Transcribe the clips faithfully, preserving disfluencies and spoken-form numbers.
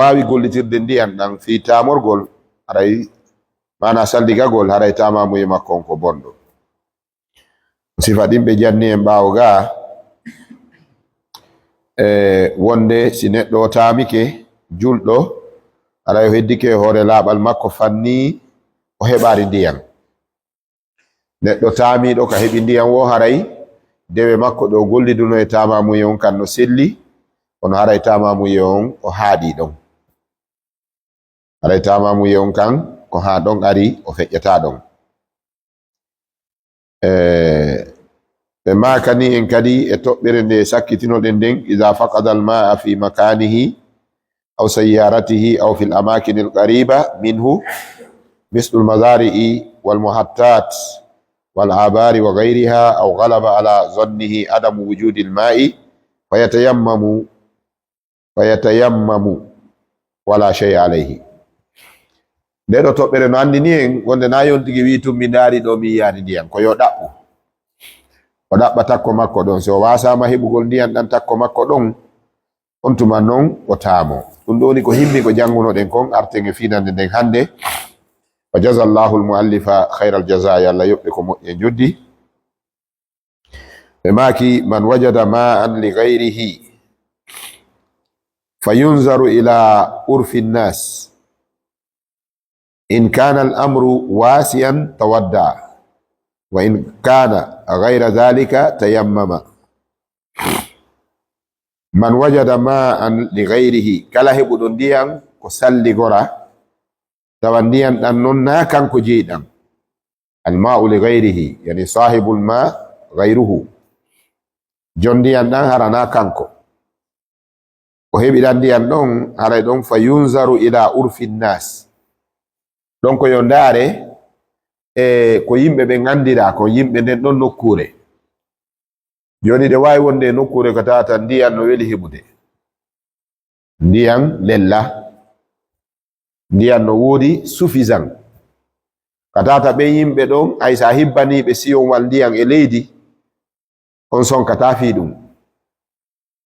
waawi gollitirde ndiyan ɗan fii taamorgol, haray maana salligagol, haray taamamuye makko on ko bonɗo. Sifa ɗin ɓe janni en ɓaawo gaa, e wonde si neɗɗo o taamike julɗo, haray o heddike e hoore laaɓal makko fanni o heɓaali ndiyan. Neɗɗo taamiiɗo ka heɓi ndiyan woo, haray dewe makko ɗe o golliduno e taamamuye on kan no selli, kono haray taamamuye on o haaɗii ɗon. Haray taamamuye on kan ko haa ɗon ari, o feƴƴataa ɗon. E, ɓe maakani en kadi e toɓɓere nde sakkitinoɗen nden: إذا فقد الماء في مكانه أو سيارته أو في الأماكن القريبة منه مثل المزارع والمحطات والآبار وغيرها أو غلب على ظنه عدم وجود الماء فيتيمم فيتيمم ولا شيء عليه. Nde ɗoo toɓɓere no anndini en wonde na yontigi wii tun mi ndaari ɗoo mi yiyaani ndiyan, ko yo ɗaɓɓu. O ɗaɓɓa takko makko ɗon. Si o waasaama heɓugol ndiyan ɗan takko makko ɗon, on tuma non o taamoo. Ɗun ɗoo woni ko himmi ko janngunoɗen kon, arten e fiinannde nden hannde. وجزى الله المؤلف خير الجزاء. Yo Allah yoɓ ɓe ko moƴƴi e njoddi. Ɓe maaki: من وجد ماء لغيره فينظر إلى عرف الناس، إن كان الأمر واسعا توضأ، وإن كان غير ذلك تيمم. من وجد ماء لغيره، kala heɓuɗo ndiyan ko salligora, tawa ndiyan ɗan non na kanko jeyi ɗan. الماء لغيره، يعني صاحب الماء غيره. Jon ndiyan ɗan hara na kanko. O heɓi ɗan ndiyan ɗon, haray ɗon فينظر إلى عرف الناس. Ɗon ko yo ndaare e ko yimɓe ɓen anndira, ko yimɓe nden ɗon nokkuure. Jooni ɗe waawi wonde e nokkuure ka tawata ndiyan no weli heɓude. Ndiyan lella. Ndiyan no woodi suffisant. Ka tawata ɓen yimɓe ɗon, hay si a hibbanii ɓe siyowal ndiyan e leydi, on sonkataa fii ɗun.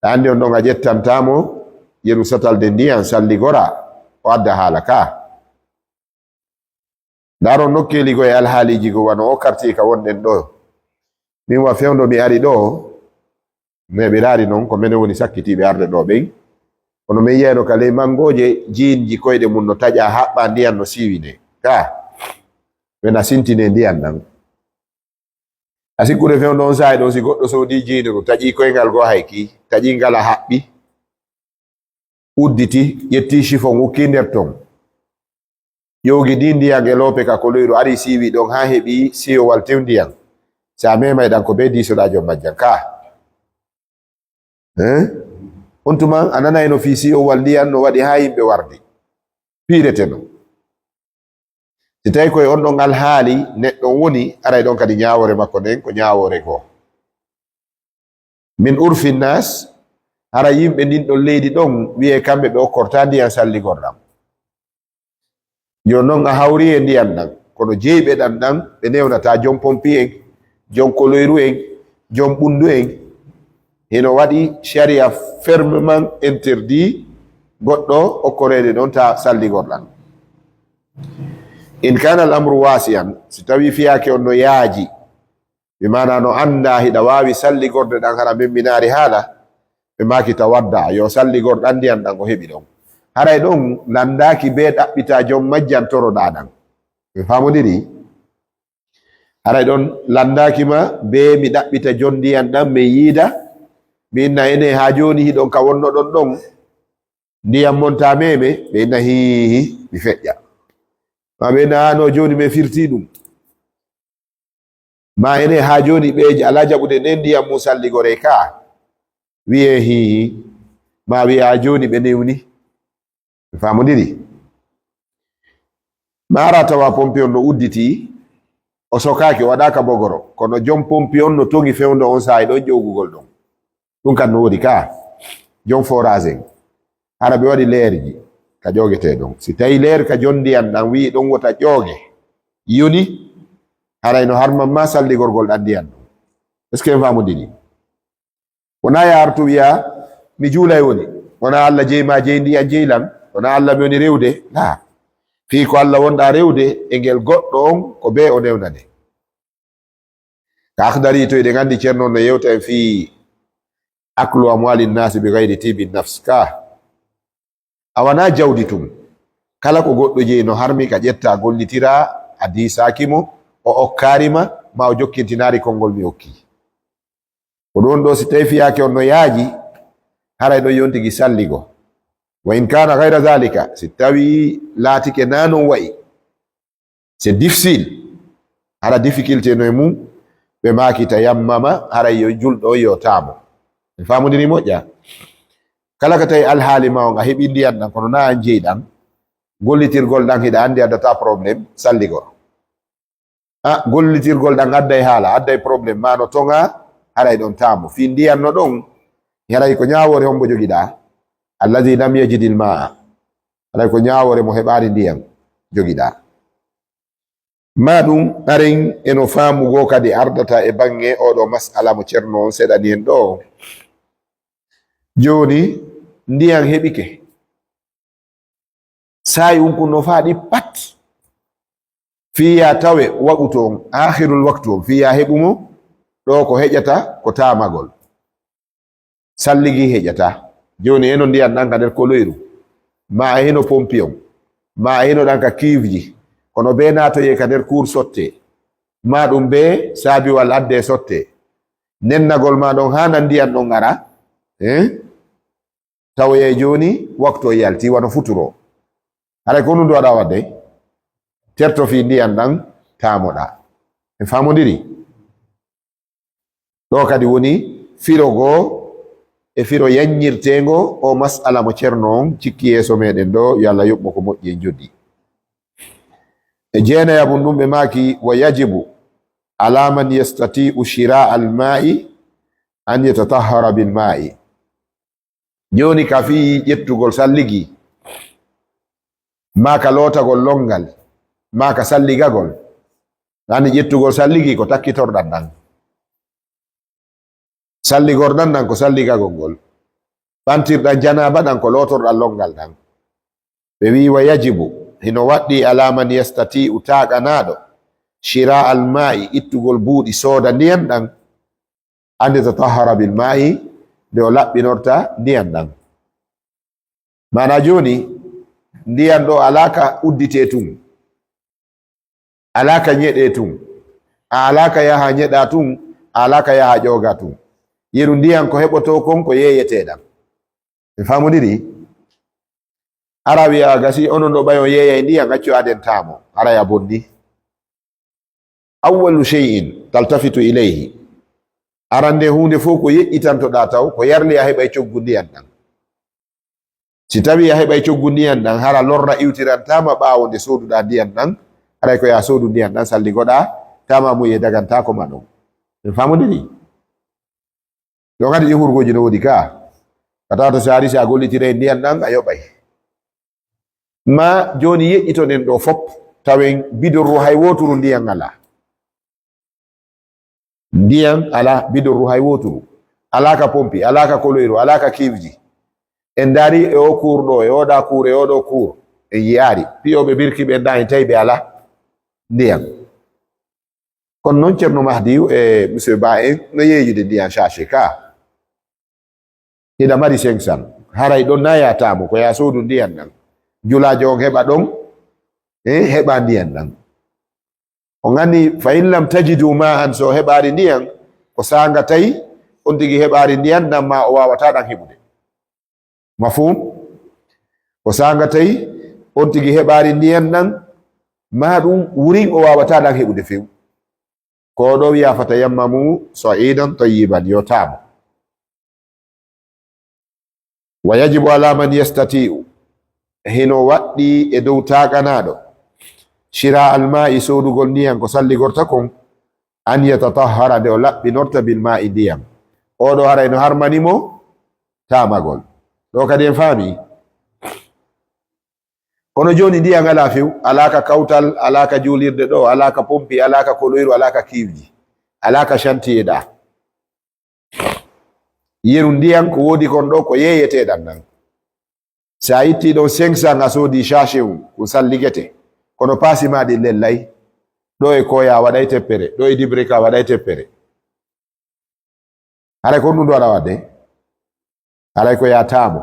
A anndi on ɗon a ƴettantaa mo yeru satalde ndiyan salligora, o adda haala ka. Ndaaron nokkeeli goo e alhaaliiji goo wano o karti ka wonɗen ɗoo. Min wa fewndo mi ari ɗoo, mi heɓiraali non ko menen woni sakkitiiɓe arde ɗoo ɓen. Kono min yi'ayno ka ley manngooje jiinji koyɗe mun no taƴaa haɓɓaa ndiyan no siiwinee. Ka, ɓe na sintinee ndiyan ɗan. A sikkude fewndo on saa'i ɗon si goɗɗo soodii jiinuru, taƴii koyngal goo hay kii, taƴii ngal a haɓɓi, udditi, ƴetti chiffon, ukkii nder ton. Ƴoogidii ndiyan e loope ka koloyru, arii siiwii ɗon haa heɓii siyowal tew ndiyan. Si a meemay ɗan ko bee diisoɗaa jom majjan kaa. Eh? On tuma a nanayno fii siyowal ndiyan no waɗi haa yimɓe wardi. Piireteno. Si tawii ko e on ɗon alhaali neɗɗo on woni, aray ɗon kadi ñaawoore makko nden ko ñaawoore goo. Min urfi nnaas, hara yimɓe ndin ɗon leydi ɗon, wi'ee kamɓe ɓe okkortaa ndiyan salligorɗan. Yo non a hawrii e ndiyan ɗan, kono jeyɓe ɗan ɗan, ɓe newnataa jom pompi en, jom koloyru en, jom ɓunndu en. Hino waɗi sharia fermement interdit goɗɗo okkoreede ɗon ta salligorɗan. In kaana al amru waasi'an, si tawii fiyaake on no yaaji, bi maana no anndaa hiɗa waawi salligorde ɗan hara memminaari haala, ɓe maaki tawadda, yo salligor ɗan ndiyan ɗan o heɓi ɗon. Haray ɗon lanndaaki bee ɗaɓɓitaa jom majjan toroɗaa ɗan. Ɓe faamondiri? Haray ɗon lanndaaki ma bee mi ɗaɓɓita jon ndiyan ɗan, mi yiida, mi inna ene haa jooni hiɗon ka wonnoɗon ɗon, ndiyan mon taa meeme, ɓe inna hiihi, mi feƴƴa. Maa ɓe inna haa no jooni mi firtii ɗum. Maa ene haa jooni ɓe alaa jaɓude nden ndiyan mum salligoree kaa. Wi'ee hiihi. Maa wi'ee haa jooni ɓe newni. Ɓe faamondiri. Maa ara tawa pompi on no udditi, o sokaaki, o waɗaaka bogoro. Kono jom pompi on no toŋi fewndo on saa'i ɗon ƴoogugol ɗon. Ɗum kan no woodi kaa. Jom forage en. Hara ɓe waɗi leerji ka ƴoogetee ɗon. Si tawii leer ka jon ndiyan ɗan wi'i ɗon wota ƴooge, yoni, haray no harman ma salligorgol ɗan ndiyan ɗon. Est-ce que en faamondiri? Wonaa ya artu wi'a, mi juulay woni. Wonaa Alla jeyi ma, jeyi ndiyan, jeyi lan. Wona Allah mi woni rewde? La. Fii ko Allah wonɗa rewde e ngel goɗɗo on, ko bee o newna nde. Ka Akhdari to eɗen anndi Ceerno no yewta en fii aklu amwali nnasi bi gayri tibi nafs ka. A wona jawdi tun. Kala ko goɗɗo jeyi no harmi ka ƴetta gollitira, a diisaaki mo, o okkaari ma, ma o jokkintinaari konngol mi okki. Ko ɗun ɗoo si tawi fiyaake on no yaaji, haray ɗon yontigi salligo. Wa in kana gayra dhalika, si tawi laatike na non wa'i, c'est difficile, hara difficulté no e mum, ɓe maaki tayammama, haray yo julɗo on yo taamo. En faamondiri moƴƴa? Kala ka tawi alhaali ma on a heɓi ndiyan ɗan, kono na an jeyi ɗan, gollitirgol ɗan hiɗa anndi addata problème, salligor. A, gollitirgol ɗan adday haala, adday problème, ma no toŋa, haray ɗon taamo. Fii ndiyan no ɗon, haray ko ñaawoore hombo jogiɗa? Alladhi lam yajidil ma'a. Haray ko ñaawoore mo heɓaali ndiyan jogiɗa. Ma ɗun, aren e no faamu goo kadi ardata e baŋŋe oo ɗoo mas'ala mo Ceerno on seɗani en ɗoo. Jooni, ndiyan heɓike. Saa'i un kun no faaɗi pat. Fii yaa tawe waqtu on, aakhirul waqtu on, fii yaa heɓu mo, ɗoo ko heƴata ko taamagol. Salligi heƴata. Jooni, hino ndiyan ɗan ka nder koloyru, maa a hino pompi on, maa a hino ɗan ka kiivji, kono bee naatoyee ka nder kuur sottee, maa ɗun bee saabiwal addee sottee. Nennagol ma ɗon haa nan ndiyan ɗon ara, eh? Tawoyay jooni, waqtu on yalti, wano futuro. Haray ko honɗun ɗoo aɗa waɗde? Terto fii ndiyan ɗan, taamoɗaa. En faamondiri? Ɗoo kadi woni firo goo e firo yanñirteengo oo mas'ala mo Ceerno on cikki yeeso meɗen ɗoo, yo Allah yoɓ mo ko moƴƴi en joddi. E jeenayaɓun ɗun ɓe maaki, wa yajibu ala man yastati'u shira al ma'i an yatatahhara bil ma'i. Jooni ka fii ƴettugol salligi, maa ka lootagol lonngal, maa ka salligagol. Ɗan ƴettugol salligi ko takkitorɗan ɗan. Salligorɗan ɗan ko salligagol ngol. Ɓantirɗan janaaba ɗan ko lootorɗan lonngal ɗan. Ɓe wi'i, wa yajibu, hino waɗɗii ala man yastati'u taaganaaɗo, shira al ma'i, ittugol buuɗi sooda ndiyan ɗan, an yatatahhara bil ma'i, nde o laɓɓinorta ndiyan ɗan. Maanaa jooni, ndiyan ɗoo alaa ka udditee tun, alaa ka ñeɗee tun, a alaa ka yaha ñeɗaa tun, a alaa ka yaha ƴoogaa tun. Yeru ndiyan ko heɓotoo kon ko yeeyetee ɗan. En faamondiri? Hara wi'a gasi onon ɗoo ɓay on yeeyay ndiyan, accu aden taamo, haray a bonni. Awwalu shay'in taltafitu ilayhi. Arande huunde fow ko yeƴƴitantoɗaa taw, ko yarli a heɓay coggu ndiyan ɗan. Si tawii a heɓay coggu ndiyan ɗan, hara lorra iwtirantaa ma ɓaawo nde sooduɗaa ndiyan ɗan, haray ko yaa soodu ndiyan ɗan salligoɗaa, taamaamuye dagantaako ma ɗon. En faamondiri? Ɗon kadi ɗin hurgooji no woodi ka. Ka tawata si a ari si a gollitiray ndiyan ɗan, a yoɓay. Ma jooni yeƴƴitoɗen ɗoo fop, tawen bidorru hay wooturu ndiyan alaa. Ndiyan alaa, bidorru hay wooturu. Alaa ka pompi, alaa ka koloyru, alaa ka kiivji. En ndaari e oo kuur ɗoo, e oo ɗaa kuur, e oo ɗoo kuur. En yi'aali. Piyooɓe birki ɓen ɗan en tawi ɓe alaa ndiyan. Kono non Ceerno Mahdiyu e Monsieur Ba en no yeeyude ndiyan sachet ka. Hiɗa mari cinq cents. Haray ɗon na yaa taamo, ko yaa soodu ndiyan ɗan. Julaajo on heɓa ɗon, eh, heɓa ndiyan ɗan. On anndi, fa in lam tajidu ma'an, so heɓaali ndiyan, ko saanga tawi on tigi heɓaali ndiyan ɗan, ma o waawataa ɗan heɓude. Mafhum? Ko saanga tawi on tigi heɓaali ndiyan ɗan, ma ɗun wurin o waawataa ɗan heɓude few. Ko ɗoo wi'a, fatayammamu sa'idan tayyiban, yo taamo. Wa yajibu ala man yastati'u, hino waɗɗii e dow taaganaaɗo, shira al ma'i, soodugol ndiyan ko salligorta kon, an yatatahhara, nde o laɓɓinorta, bil ma'i, ndiyan. Oo ɗoo haray no harmani mo taamagol. Ɗoo kadi en faami. Kono jooni ndiyan alaa few, alaa ka kawtal, alaa ka juulirde ɗoo, alaa ka pompi, alaa ka koloyru, alaa ka kiivji, alaa ka chantier ɗaa. Yeru ndiyan ko woodi kon ɗoo ko yeeyeteeɗan ɗan. Si a itti ɗon cinq cents a soodi sachet un, kun salligete. Kono paasi maa ɗin lellay. Ɗo e koya waɗay teppere, ɗo e dibrika waɗay teppere. Haray ko ɗum ɗo aɗa waɗde? Haray ko yaa taamo.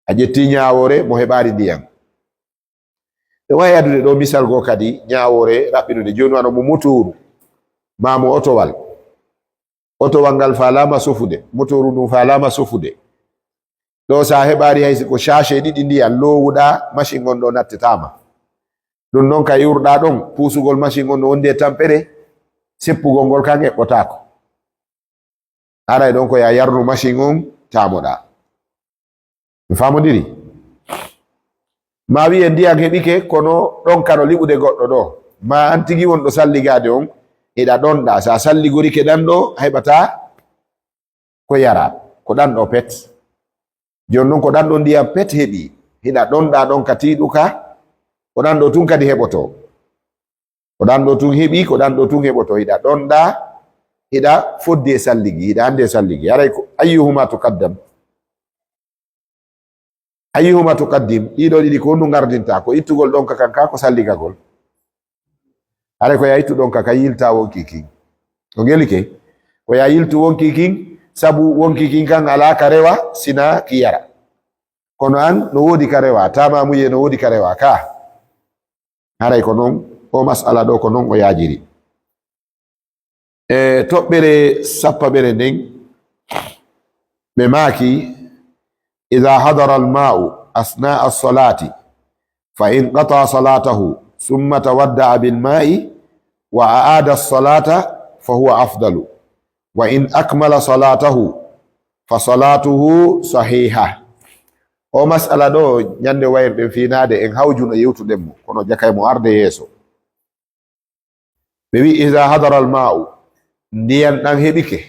A ƴetti ñaawoore mo heɓaari ndiyan. Ɓe wawi addude ɗo misal goo kadi, ñaawoore raɓɓinude. Jooni wano mo motooru, maa mo otowal. Otowal ngal faalaama sofude, motooru ndun faalaama sofude. Ɗo, so a heɓaari hay si ko sachet ɗiɗi ndiyan loowuɗaa, machine on ɗo nattetaama. Ɗun non ka iwruɗaa ɗon, puusugol machine on no wondi e tampere, seppugol ngol kan eɓɓotaako. Haray ɗon ko yaa yarnu machine on taamoɗaa. Mi faamondiri? Maa wi'e ndiyan heɓike, kono ɗonka no liɓude goɗɗo ɗo. Maa an tigi wonɗo salligaade on, hiɗa ɗonɗaa. Sa salligorike ɗan ɗo, a heɓataa ko yaraa. Ko ɗan ɗo pet. Jooni non ko ɗan ɗo ndiyan pet heɓi. Hiɗa ɗonɗaa ɗon ka tiiɗuka, ko ɗan ɗo tun kadi heɓoto. Ko ɗan ɗo tun heɓi, ko ɗan ɗo tun heɓoto. Hiɗa ɗonɗaa, hiɗa foddi e salligi, hiɗa anndi e salligi. Haray ko ayyuhuma tuqaddam. Ayyuhuma tuqaddim, ɗiɗo ɗiɗi ko honɗum ngardinta? Ko ittugol ɗonka kan ka, ko salligagol? Haray ko yaa ittu ɗonka ka, yilta wonki kin. Ko ngeli ke? Ko yaa yiltu wonki kin, sabu wonki kin kan alaa ka rewa, sina ki yara. Kono an, no woodi ka rewa, taamaamuye no woodi ka rewa ka. Haray ko non, o mas'ala ɗo ko non o yaajiri. E toɓɓere sappaɓere nden, ɓe maaki, "Idha hadara al-ma'u asna'a as-salati, fa in qata'a salatahu, thumma tawadda'a bil ma'i, wa a'ada as-salata, fa huwa afdalu. Wa in akmala salatahu, fa salatuhu sahiha." O mas'ala ɗo, ñande wayruɗen fiinaade, en hawjuno yewtuɗen mo, kono jakay mo arde yeeso. Ɓe wi'i, "Iza hadara al-ma'u," ndiyan ɗan heɓike.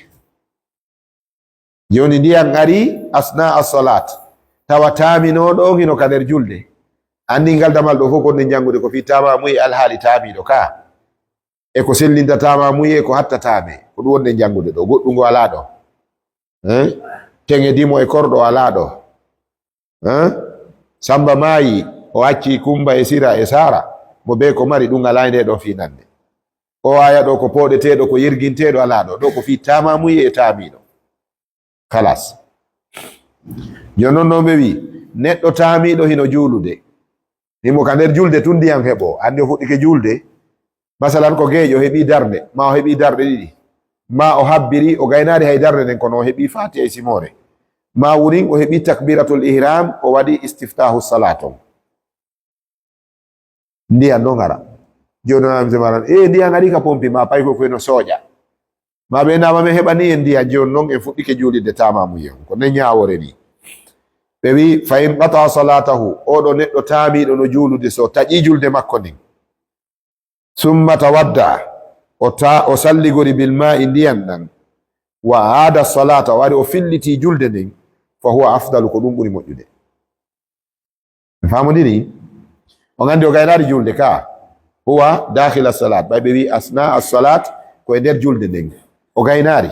Jooni ndiyan ari asna as-salat, tawa taaminooɗo on hino ka nder julde. Anndi ngal damal ɗo fof ko nden janngude ko fii taamaamuye e alhaali taamiiɗo ka. E ko sellinta taamaamuye, e ko hatta taame. Ko ɗum wonɗen janngude ɗo. Goɗɗum ngo alaa ɗo. Eh? Teŋe dimo e korɗo alaa ɗo. Eh? Samba maayi, o acci Kumba e Sira e Saara, mo bee ko mari, ɗum alaa e nde ɗo fii nande. O aya ɗo ko pooɗeteeɗo, ko yerginteeɗo alaa ɗo. Ɗo ko fii taamaamuye e taamiiɗo. Kalas. Jooni non, non ɓe wi, neɗɗo taamiiɗo hino juulude. Himo ka nder julde tun ndiyan heɓo. Anndi o fuɗɗike julde. Masalan, ko geeƴo, o heɓi darnde, ma o heɓi darɗe ɗiɗi, ma o habbiri, o gaynaali hay darnde nden, kono o heɓi Faatiha e simoore, ma wurin o heɓi takbiratul ihram, o waɗi istiftahu salat on. Ndiyan ɗon ara. Jooni non a wi'ay, "E, ndiyan ari ka pompi," ma pay ko koyno sooƴa. Ma ɓe nama men heɓani en ndiyan, jooni non en fuɗɗike juulirde taamaamuye on. Ko nden ñaawoore ni. Ɓe wi, "Fa in qata salatahu," oɗo neɗɗo taamiiɗo no juulude, so taƴi julde makko nden. Summa tawadda, o ta-, o salligori bil ma'i ndiyan ɗan. Wa aada salata, o ari o filliti julde nden. Fa huwa afdalu, ko ɗum ɓuri moƴƴude. Famondiri? On anndi o gaynaari julde ka. Huwa dakhila salat. Ɓay ɓe wi asna as-salat, ko e nder julde nden. O gaynaari.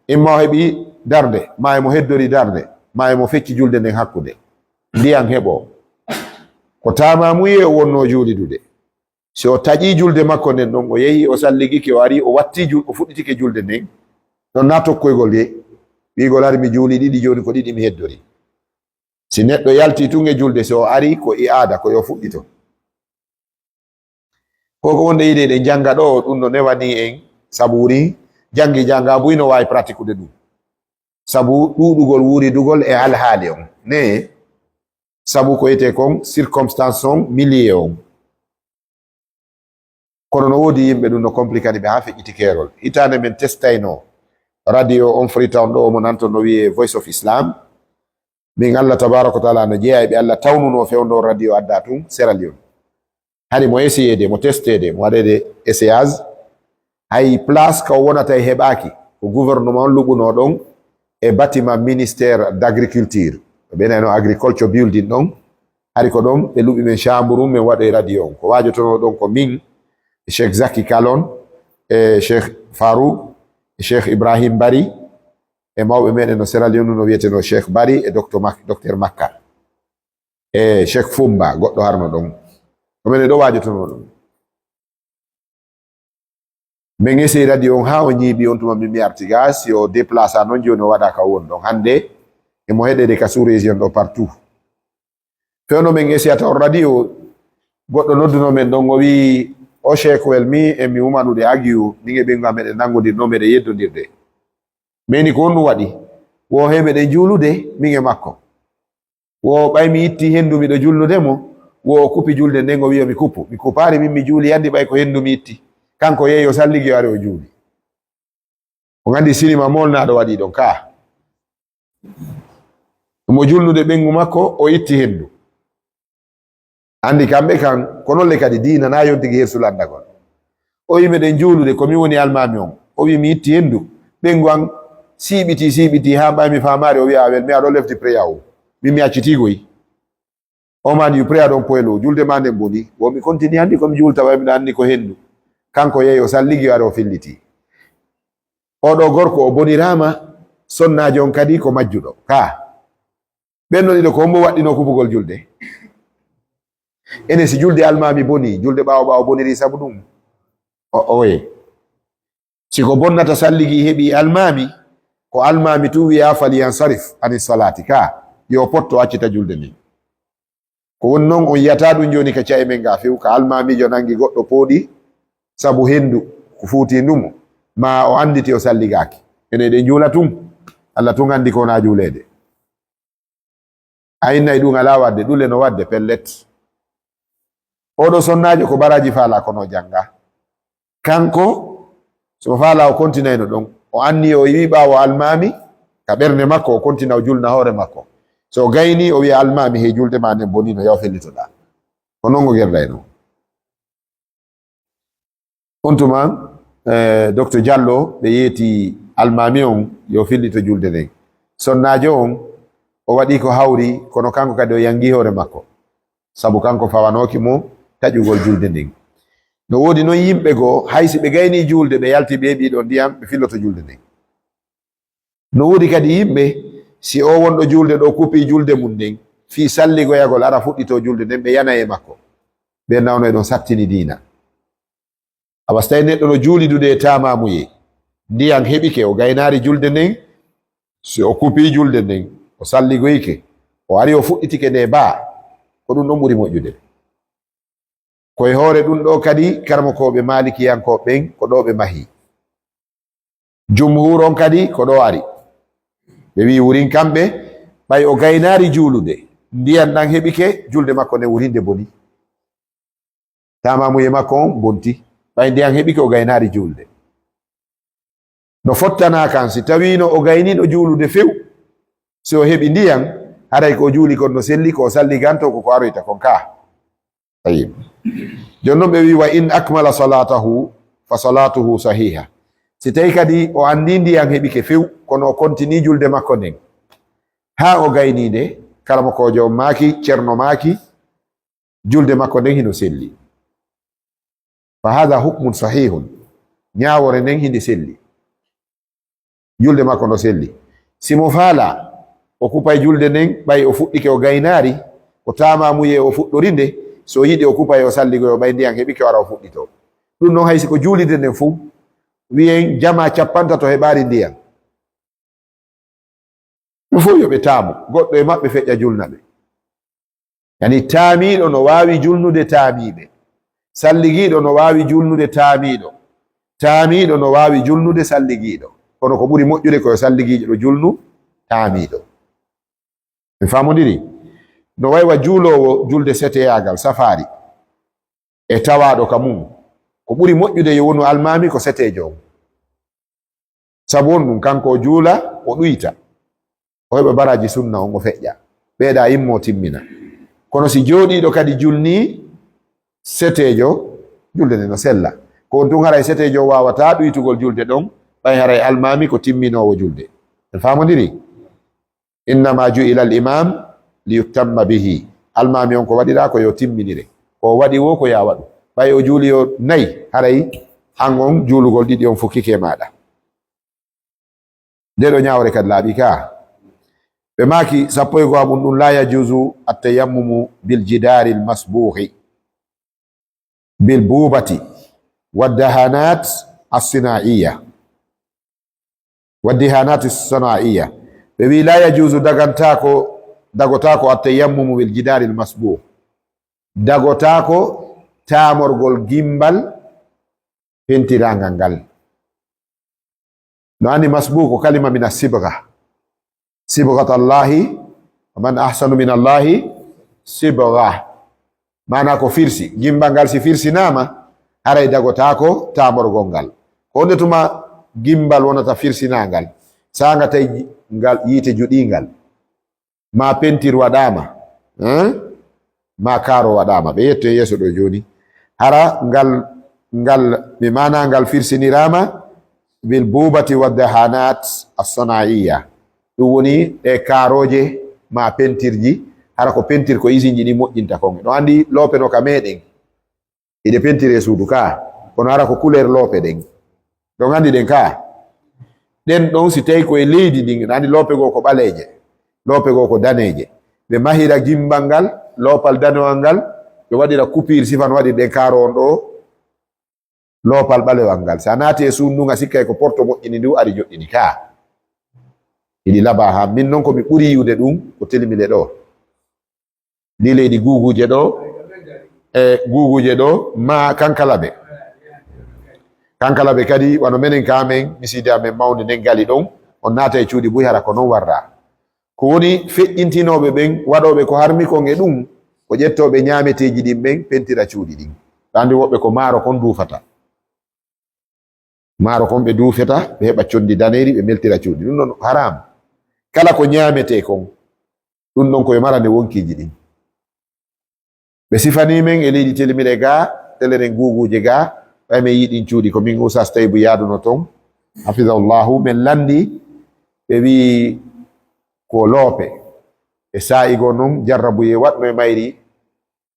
Imma o heɓi darnde, ma e mo heddori darnde, ma e mo fecci julde nden hakkunde. Ndiyan heɓo. Ko taamaamuye o wonno juulidude. Si o taƴi julde makko nden ɗon, o yehi, o salligike, o ari, o watti jul-, o fuɗɗitike julde nden. Ɗon na tokkoygol de. Wi'gol ari mi juuli ɗiɗi, jooni ko ɗiɗi mi heddori. Si neɗɗo yalti tun e julde, si o ari ko i'aada, ko yo fuɗɗito. Ko ko wonde yiɗe ɗen jannga ɗo, ɗum no newani en, sabu woni janngi jannga buy no waawi pratikude ɗum. Sabu ɗuuɗugol wuuridugol e alhaali on. Ne, sabu ko wiyetee kon circonstance on, milieu on. Kono no woodi yimɓe ɗum no komplikani ɓe haa feƴƴiti keerol. Hitaande men testayno radio on Freetown ɗo, omo nanton no wiyee Voice of Islam. Min Allah tabaraka wa taala no jeyaa e ɓe Allah tawnuno fewndo on radio adda tun Sierra Leone. Hari mo essayeede, mo testeede, mo waɗeede essayage. Hay place ka o wonata e heɓaaki, ko gouvernement on luɓuno ɗon e bâtiment ministère d'agriculture. Ɓe nayno agriculture building ɗon. Hari ko ɗon ɓe luɓi men chambre, men waɗoy radio on. Ko waajotono ɗon ko min, Cheikh Zaki Kalon, e Cheikh Farouk, e Cheikh Ibrahim Bari, e mawɓe meɗen no Sierra Leone no wiyetenoo Cheikh Bari e Docteur Mak-, Docteur Makka. E Cheikh Fumba, goɗɗo harno ɗon. Ko men e ɗo waajotono ɗon. Men esi radio on haa o ñiiɓi, on tuma min mi arti ga, si o déplace noon jooni o waɗa ka won ɗon. Hannde, emo heɗede ka sous-région ɗo partout. Fewno men esiyata on radio, goɗɗo nodduno men ɗon, o wi'i, "O Cheikh Wel, mi e mi umanude agiyu, min e ɓen ga meɗen nanngodir ɗo, meɗen yeddondirde." Meni ko honɗum waɗi? Wo he meɗen juulude, min e makko. Wo ɓay mi itti henndu miɗo julnude mo, wo o kupi julde nden, o wi'i mi kupu. Mi kupaari min mi juuli, anndi ɓay ko henndu mi itti. Kanko yehi o salligi, o ari o juuli. On anndi sinima molnaaɗo waɗi ɗon ka. Mo julnude ɓengu makko, o itti henndu. Anndi kamɓe kan, ko non le kadi diina na yontigi hersul anndagol. O wi meɗen juulude, ko mi woni almaami on. O wi mi itti henndu. Ɓengu an siiɓiti, siiɓiti, haa ɓay mi faamaari, o wi'a, "Wel, mi aɗo lefti preya o. Min mi accitiigoy." O man yu preya ɗon poylo, julde ma nden boni. Wo mi kontini anndi ko mi juulta, ɓay miɗo anndi ko henndu. Kanko yehi o salligi, o ari o filliti. Oɗo gorko o boniraama, sonnaajo on kadi ko majjuɗo. Ka. Ɓen non ɗiɗo ko hombo waɗɗino kubugol julde? Enen si julde almaami boni, julde ɓaawo ɓaawo boniri sabu ɗum. O, oye. Si ko bonnata salligi heɓi almaami, ko almaami tun wi'a, "Fal yansarif ani salaati," ka, yo potto accita julde nden. Ko woni non on yiyata ɗum jooni ka ca'e men ga few, ka almaamiijo nangi goɗɗo pooɗi sabu henndu ko fuuti ndumo, ma o annditi o salligaaki. Enen eɗen juula tun, Allah tun anndi ko wona juuleede. A innay ɗum alaa waɗde, ɗule no waɗde pellet. Oɗo sonnaajo ko baraaji faala kono o jannga. Kanko, so o faala o kontinayno ɗon. O anni o yiwi ɓaawo almaami, ka ɓernde makko o kontina o julna hoore makko. So o gayni o wi'a almaami he julde ma nden bonino, yaw fellitoɗaa. Ko non o gerdayno. On tuma, eh, Docteur Diallo, ɓe yeeti almaami on, yo fillito julde nden. Sonnaajo on, o waɗi ko hawri, kono kanko kadi o yangi hoore makko. Sabu kanko fawanooki mo taƴugol julde nden. No woodi non yimɓe goo, hay si ɓe gayni juulde, ɓe yalti ɓe heɓi ɗo ndiyam, ɓe filloto julde nden. No woodi kadi yimɓe, si o wonɗo juulde ɗo kupi julde mum nden, fii salligoyagol ara fuɗɗito julde nden, ɓe yana e makko. Ɓe nawno e ɗon sattini diina. Awa so tawi neɗɗo no juulidude e taamaamuye, ndiyan heɓike, o gaynaari julde nden, si o kupi julde nden, o salligoyike, o ari o fuɗɗitike nde baa, ko ɗum ɗon ɓuri moƴƴude. Ko e hoore ɗum ɗo kadi karamokooɓe maalikiyankooɓe ɓen ko ɗo ɓe mahi. Jumhuur on kadi ko ɗo ari. Ɓe wi'i wurin kamɓe, ɓay o gaynaari juulude, ndiyan ɗan heɓike, julde makko nden wurinde boni. Taamaamuye makko on bonti, ɓay ndiyan heɓike o gaynaari juulde. No fottana kan si tawino o gayniino juulude few, si o heɓi ndiyan, haray ko o juuli kon no selli, ko o salliganto ko ko aroyta kon ka. Tayyib. Jooni non ɓe wi, "Wa in akmala salatahu, fa salatuhu sahiha." Si tawi kadi o anndi ndiyan heɓike few, kono o kontini julde makko nden. Haa o gayni nde, karamokoojo on maaki, cerno maaki, julde makko nden hino selli. Fa hadha hukmun sahihun. Ñaawore nden hinde selli. Julde makko no selli. Si mo faala, o kupay julde nden, ɓay o fuɗɗike o gaynaari, ko taamaamuye o fuɗɗori nde, so o yiɗi o kupay o salligoyo, ɓay ndiyan heɓike o ara o fuɗɗito. Ɗum non hay si ko juulide nden fow, wi'en jamaa cappantato heɓaari ndiyan. Ɓe fow yo ɓe taamu, goɗɗo e maɓɓe feƴƴa julna ɓe. Yani taamiiɗo no waawi julnude taamiiɓe. Salligiiɗo no waawi julnude taamiiɗo. Taamiiɗo no waawi julnude salligiiɗo. Kono ko ɓuri moƴƴude ko yo salligiiɗo julnu taamiiɗo. En faamondiri? No waywa juuloowo julde seteyaagal safaari e tawaaɗo ka mum. Ko ɓuri moƴƴude yo wonu almaami ko seteejo on. Sabu on ɗum, kanko o juula, o ɗuyta. O heɓa baraaji sunna on, o feƴƴa. Ɓeeɗa immo timmina. Kono si jooɗiiɗo kadi julni seteejo, julde nde no sella. Ko on tun haray seteejo waawata ɗuytugol julde ɗon, ɓay haray almaami ko timminoowo julde. En faamondiri? "Innama ju'ila al imam li yuttamma bihi." Almaami on ko waɗiraa ko yo timminire. Ko o waɗi wo ko ya waɗu. Ɓay o juuli yo nayi, haray han on juulugol ɗiɗi on fukkike e maaɗa. Nde ɗo ñaawre kadi laaɓi ka. Ɓe maaki, sappo e go'aɓun ɗun, "La yajuzu attayammumu bil jidari al masbuhi bil bubati wad dahanat as-sinaiya." Wad dahanat as-sinaiya. Ɓe wi'i, "La yajuzu, dagantaako, dagotaako attayammumu bil jidari al masbuh." Dagotaako taamorgol gimbal pentirangal ngal. No andi masbuh ko kalima min as-sibgha. Sibghatallahi, wa man ahsanu min Allahi sibgha. Maana ko firsi. Gimbal ngal si firsinaama, haray dagotaako taamorgol ngal. Ko honde tuma gimbal wonata firsinangal? Saanga tawi ngal yiite juɗingal. Ma pentir waɗaama, hein? Ma kaaro waɗaama. Ɓe yetto e yeeso ɗo jooni. Hara ngal, ngal, mi maana ngal firsiniraama bil bubati wa dahanat as-sanaiya. Ɗum woni ɗe kaarooje ma pentirji. Hara ko pentir ko isinji ɗi moƴƴinta kon. No andi loope no ka meɗen. Iɗe pentire suudu ka. Kono hara ko couleur loope ɗen. Ɗon andi ɗen ka. Ɗen ɗon si tawi ko e leydi ndin, andi loope goo ko ɓaleeje. Loope goo ko daneeje. Ɓe mahira gimbal ngal, loopal danewal ngal, ɓe waɗira coupure sifan waɗi ɗen kaaro on ɗo loopal ɓalewal ngal. Sa naati e suudu ndun a sikkay ko porto moƴƴini ndu ari joɗɗini ka. Iɗi laba ha. Min non ko mi ɓuri yi'ude ɗum ko telimile ɗo. Ndi leydi guguuje ɗo, e guguuje ɗo, ma kankalabe. Kankalabe kadi, wano menen ka men, misidi amen mawnde nden gali ɗon, on naata e cuuɗi buy hara ko non warra. Ko woni feƴƴintinooɓe ɓen, waɗooɓe ko harmi kon e ɗum, ko ƴettooɓe ñaameteeji ɗin ɓen, pentira cuuɗi ɗin. Ɗa andi woɓɓe ko maaro kon duufata. Maaro kon ɓe duufeta, ɓe heɓa condi daneyri, ɓe meltira cuuɗi. Ɗum ɗon haram. Kala ko ñaametee kon, ɗum ɗon ko e marande wonkiiji ɗin. Ɓe sifanii men e leydi telimire ga, teleren guguuje ga, ɓay men yiɗin cuuɗi, ko min Oustaz Taybu yaaduno ton, hafidahullahu, men lanndi, ɓe wi'i ko loope. E saa'i goo non, jarrabuyee waɗno e mayri,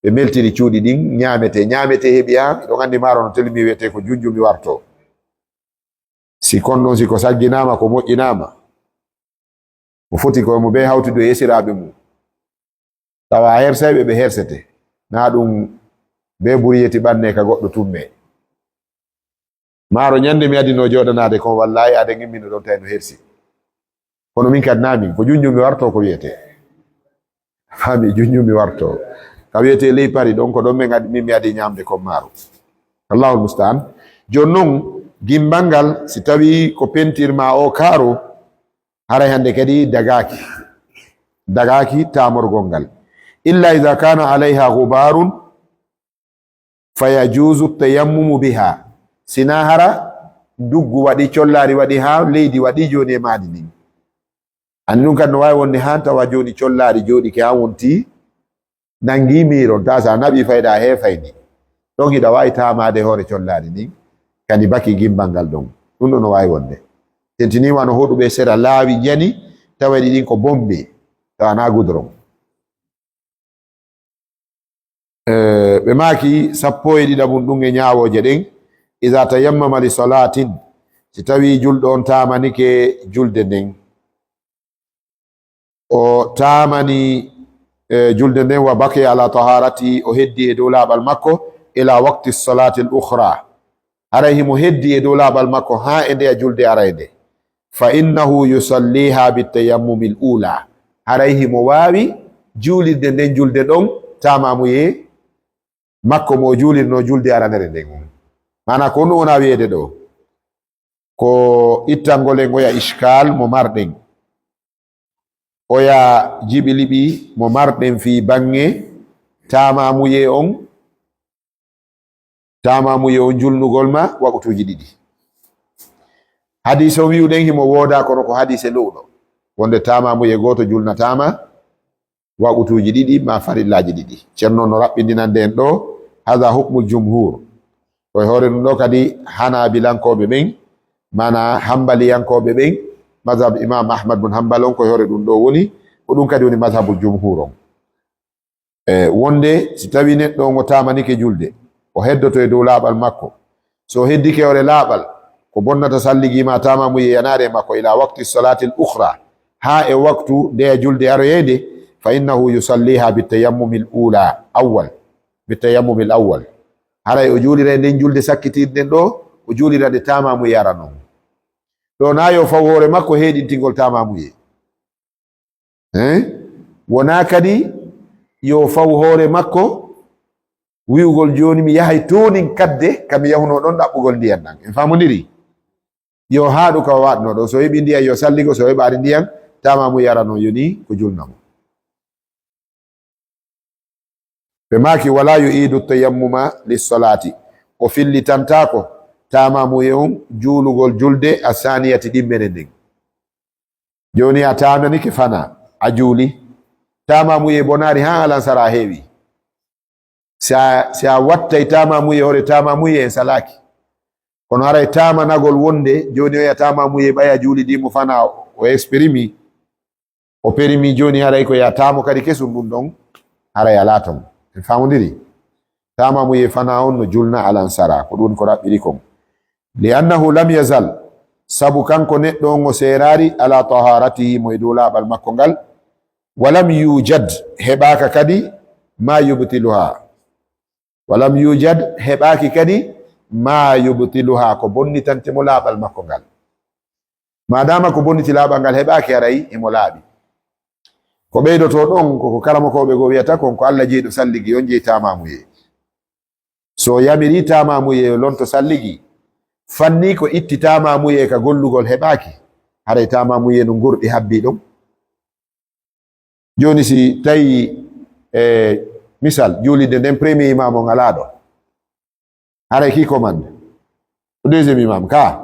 ɓe meltiri cuuɗi ɗin, ñaametee, ñaametee heɓi an, hiɗon anndi maaro no telimi wiyetee ko junjumi warto. Si kon ɗon, si ko sagginaama, ko moƴƴinaama, ko foti ko mo bee hawtude e esiraaɓe mum. Tawa hersayɓe ɓe hersete. Na ɗum bee buriyeti ɓanne ka goɗɗo tumme. Maaro ñande mi adino jooɗanaade kon, wallaahi aden immino ɗon tawi no hersi. Kono min kadi na min, ko junjumi warto ko wiyetee. Faami, junjumi warto. Ka wiyetee ley Pari ɗon, ko ɗon min adi, min mi adi ñamde kon maaro. Allahul musta'an. Jooni non, gimbal ngal, si tawi ko pentir ma o kaaro, haray hande kadi dagaaki. Dagaaki taamorgol ngal. Illa idha kana alayha ghubarun, fa yajuzu tayammumu biha. Sina hara nduggu waɗi, collaari waɗi, haa leydi waɗi jooni e maadi ndin. Anndi ɗum kadi no waawi wonde haa tawa jooni collaari jooɗike haa wonti nangi miiro, taa sa naɓi fayda heefayni. Ɗon hiɗa waawi taamaade hoore collaari ndin, kadi baki gimbal ngal ɗon. Ɗum ɗon no waawi wonde. Tentini wano hoɗuɓe sera laawi njani, tawa ɗi ɗin ko bombe, tawa na goudron. Eh, ɓe maaki sappo e ɗiɗaɓun ɗum e ñaawooje ɗen, "Iza tayammama li salatin," si tawi julɗo on taamanike julde nden. O taamani, eh, julde nden, "wa baqiya ala taharati," o heddi e dow laaɓal makko, "ila waqti salati al ukhra." Haray himo heddi e dow laaɓal makko haa e ndeya julde arayde. "Fa innahu yusalliha bitayammumil ula." Haray himo waawi juulirde nden julde ɗon taamamuyee makko mo o juulirno julde aranere nden. Maana ko ɗum wona wiyeede ɗo? Ko ittangol en oya ishkal mo marɗen. Oya jiɓiliɓi mo marɗen fii baŋŋe taamamuyee on. Taamamuyee on julnugol ma waqutuuji ɗiɗi. Hadiis on wi'uɗen himo wooda, kono ko hadiise lo'uɗo. Wonde taamamuyee gooto julnataama waqutuuji ɗiɗi ma farillaaji ɗiɗi. Ceerno no raɓɓindinande en ɗo, "Hadha hukmul jumhur." Ko e hoore ɗum ɗo kadi Hanaabilankooɓe ɓen, maana Hanbaliyankooɓe ɓen, mazhab Imam Ahmad bun Hanbal on, ko e hoore ɗum ɗo woni, ko ɗum kadi woni mazhabul jumhur on. E wonde si tawi neɗɗo on o taamanike julde, o heddoto e dow laaɓal makko. So o heddike hoore laaɓal, ko bonnata salligi ma taamamuyee yanaade e makko ila waqti salatil ukhra, haa e waktu ndeya julde aroyeede, fa innahu yusalliha bitayammumil ula awwal, bitayammumil awwal. Haray o juuliray nden julde sakkitirden ɗo, o juulira nde taamamuye ara non. Ɗo na yo faw hoore makko heeɗintingol taamamuye. Eh? Wonaa kadi yo faw hoore makko wi'ugol jooni mi yahay toonin kadde ka mi yahunoo ɗon ɗaɓɓugol ndiyan ɗan. En faamondiri? Yo haaɗu ka o waɗnoo ɗon. So heɓi ndiyan yo salligo, so heɓaali ndiyan, taamamuye ara non yoni ko julna mo. Ɓe maaki, wala yu'idu tayammuma lissolaati. O fillitantaako taamamuye on juulugol julde a saniyati ɗimmere nden. Jooni a taananike fana, a juuli. Taamamuye bonaari haa alansara a heewi. Si a, si a wattay taamamuye, hoore taamamuye en salaaki. Kono haray taamanagol wonde, jooni oya taamamuye ɓay a juulidii mo fana o expirimi. O perimi jooni haray ko ya taamo kadi kesun ɗun ɗon, haray alaa ton. En faamondiri? Taamamuye fana on no julna alansara, ko ɗun ko raɓɓiri kon. Li annahu lam yazal, sabu kanko neɗɗo on o seeraari ala taharatihi mo e dow laaɓal makko ngal, walam yujad, heɓaaka kadi ma yubtiluha. Walam yujad, heɓaaki kadi ma yubtiluha, ko bonnitante mo laaɓal makko ngal. Maadaama ko bonniti laaɓal ngal heɓaaki, haray himo laaɓi. Ko ɓeydotoo ɗon, ko ko karamokooɓe goo wi'ata kon, ko Alla jeyɗo salligi on jeyi taamamuye. So yamiri taamamuye yo lonto salligi, fanni ko itti taamamuye ka gollugol heɓaaki, haray taamamuye no ngurɗi habbii ɗon. Jooni si tawi, e, misal, juulirde nden premier imam on alaa ɗon, haray qui commande? Ko deuxième imam ka.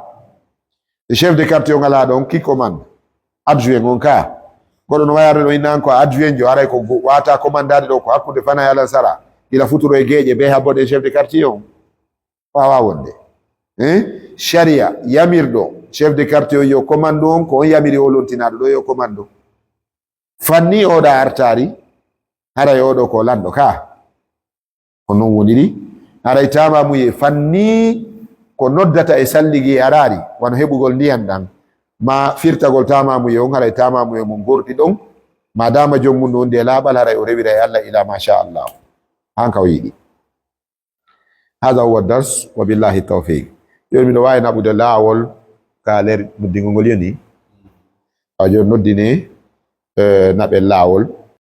E chef de quartier on alaa ɗon, qui commande? Adjoint on ka. Goɗɗo no wayarde ɗo inna an ko adjoint jo, haray ko go-, wata commandade ɗo ko hakkunde fana e alansara, gila futuro e geeƴe be habbo ɗen chef de quartier on. Waawaa wonde. Hein? Sharia, yamirɗo, chef de quartier on yo commando on, ko on yamiri o lontinaaɗo ɗo yo commando. Fanni oɗa artaari, haray oɗo ko lanɗo ka. Ko non woniri. Haray taamamuye fanni ko noddata e salligi araari, wano heɓugol ndiyan ɗan, ma firtagol taamamuye on, haray taamamuye mun gorɗi ɗon, ma dama joom mun no wondi e laaɓal, haray o rewira e Allah ila ma sha Allah. Han ka o yiɗi. Hada huwa dars, wa billahi tawfiq. Jooni miɗo waawi naɓude laawol ka nder noddingol ngol yoni. Awa jooni noddine, eh, naɓen laawol.